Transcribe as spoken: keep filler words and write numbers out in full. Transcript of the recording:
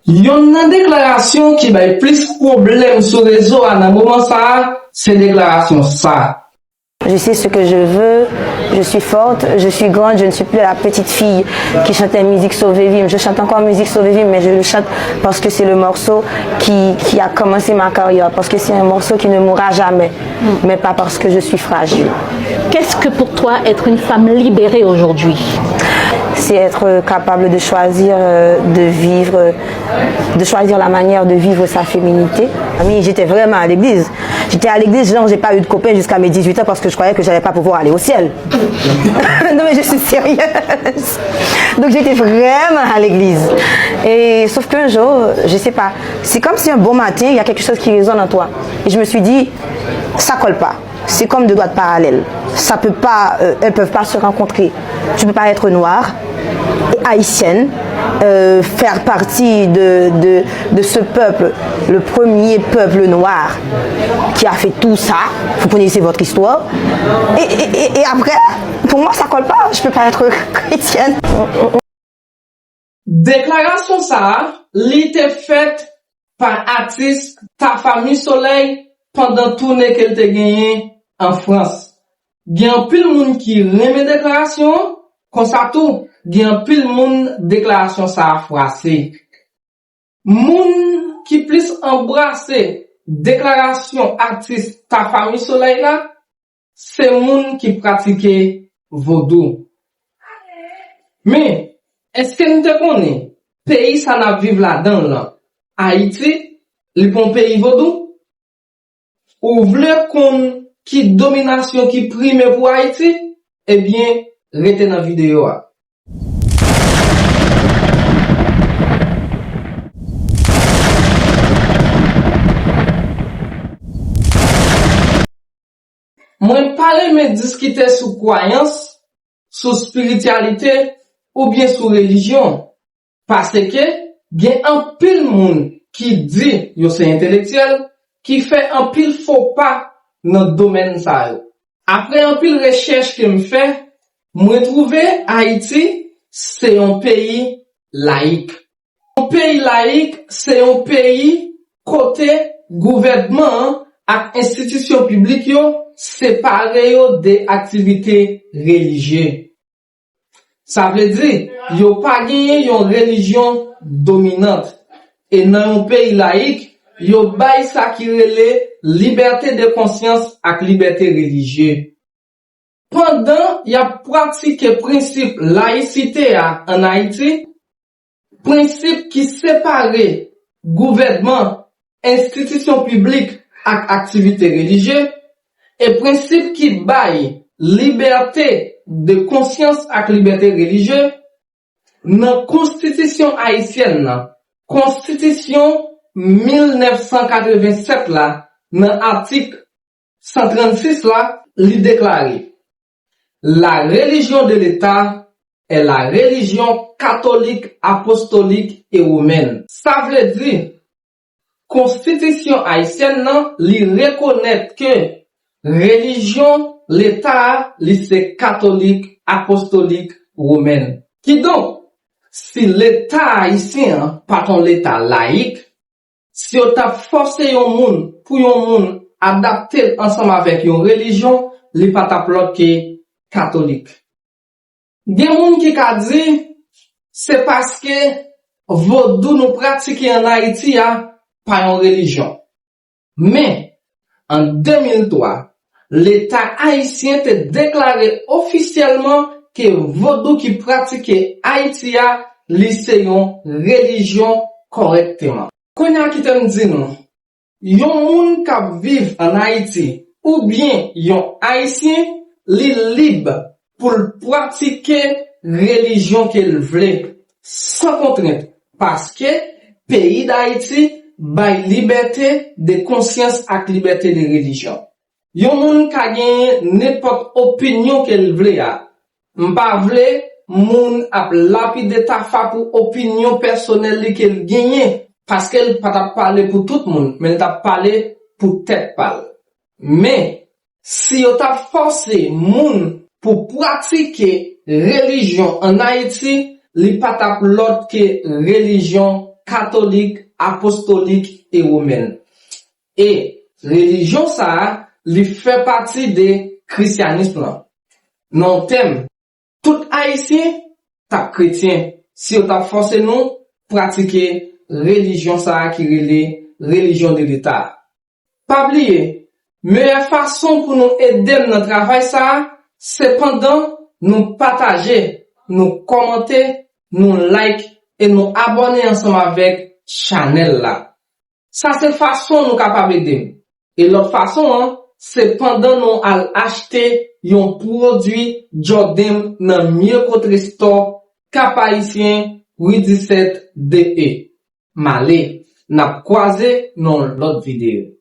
Yonn nan deklarasyon ki bay plis pwoblèm sou rezo a nan moman sa a, se deklarasyon sa. Je sais ce que je veux, je suis forte, je suis grande, je ne suis plus la petite fille qui chantait musique Sauvé Vim. Je chante encore musique Sauvé Vim, mais je le chante parce que c'est le morceau qui, qui a commencé ma carrière, parce que c'est un morceau qui ne mourra jamais, mais pas parce que je suis fragile. Qu'est-ce que pour toi être une femme libérée aujourd'hui? C'est être capable de choisir euh, de vivre, de choisir la manière de vivre sa féminité. Ami, j'étais vraiment à l'église. J'étais à l'église, genre, j'ai pas eu de copain jusqu'à mes dix-huit ans parce que je croyais que j'allais pas pouvoir aller au ciel. Non, mais je suis sérieuse. Donc, j'étais vraiment à l'église. Et sauf qu'un jour, je sais pas, c'est comme si un beau matin, il y a quelque chose qui résonne en toi. Et je me suis dit, ça colle pas. C'est comme deux doigts de parallèle. Ça peut pas, euh, elles peuvent pas se rencontrer. Tu peux pas être noire et haïtienne, euh, faire partie de, de, de ce peuple, le premier peuple noir qui a fait tout ça. Vous connaissez votre histoire. Et, et, et, et après, pour moi, ça colle pas. Je peux pas être chrétienne. Deklarasyon sa a, li te fèt pa atis Tafa Mi Solèy pandan toune ke l te genyen an Frans. Gen anpil moun ki renmen deklarasyon an, konsa tou, gen anpil moun deklarasyon sa a fwase. Moun ki plis anbrase deklarasyon atis Tafa Mi Solèy la, se moun ki pratike vodou. Men, èske n te konnen peyi sa n ap viv ladan l lan, Ayiti, li pa yon peyi vodou? Ou vle konn ki dominasyon ki prime pou Ayiti? Ebyen, rete nan videyo a. Mwen pa renmen diskite sou kwayans, sou espirityalite oubyen sou relijyon, paske gen anpil moun ki di yo se entelektyèl ki fè anpil fo pa nan domèn sa yo. Apre anpil rechèch ke m fè, mwen twouve Ayiti se yon peyi layik. Yon peyi layik se yon peyi kote gouvènman an ak enstitisyon piblik yo separe yo de aktivite relijye. Sa vle di, yo pa genyen yon relijyon dominant. E nan yon peyi layik, yo bay sa ki rele libète de konsyans ak libète relijye. Pandan y ap pratike prensip layisite a ann Ayiti, prensip ki separe gouvènman, enstitisyon piblik ak aktivite relijye, e prensip ki bay libète de konsyans ak libète relijye, nan konstitisyon ayisyèn nan, konstitisyon mil nèf san katreven sèt la, nan atik san trannsis la, li deklare: La religion de l'État est la religion catholique, apostolique et romaine. Sa vle di, konstitisyon ayisyèn nan, li rekonèt ke relijyon Leta a, li se katolik, apostolik, womèn. Kidonk, si Leta ayisyen an pa t yon Leta layik, si yo t ap fòse yon moun pou yon moun adapte l ansanm avèk yon relijyon, li pa t ap lòt ke katolik. Gen moun ki ka di, se paske vodou nou pratike ann Ayiti a pa yon relijyon. Men, an de mil twa, Leta ayisyen te deklare ofisyèlman ke vodou ki pratike Ayiti a, li se yon relijyon kòrèkteman. Kounye a kite m di nou, yon moun k ap viv ann Ayiti oubyen yon Ayisyen, li lib pou l pratike relijyon ke l vle, san kontrent, paske peyi Dayiti bay libète de konsyans ak libète de relijyon. Yon moun ka genyen nenpòt opinyon ke l vle a. M pa vle moun ap lapide Tafa pou opinyon pèsonèl li ke l genyen, paske l pa t ap pale pou tout moun, men l t ap pale pou tèt pa l. Men, si yo t ap fòse moun pou pratike relijyon ann Ayiti, li pa t ap lòt ke relijyon katolik, apostolik e womèn. E relijyon sa a, li fè pati de krisyanism lan. Nan yon tèm, tout Ayisyen t ap kretyen si yo t ap fòse nou pratike relijyon sa a ki rele relijyon de leta. Pa bliye, meyè fason pou nou ede m nan travay sa a, se pandan nou pataje, nou kòmante, nou like e nou abòne ansanm avèk chanèl la. Sa se fason nou kapab ede m. E lòt fason an, se pandan nou al achte yon pwodui Jordan nan Mieux Qu'Autre Store, Cap Haïtien, rue dix-sept D E. M ale, n ap kwaze nan yon lòt videyo.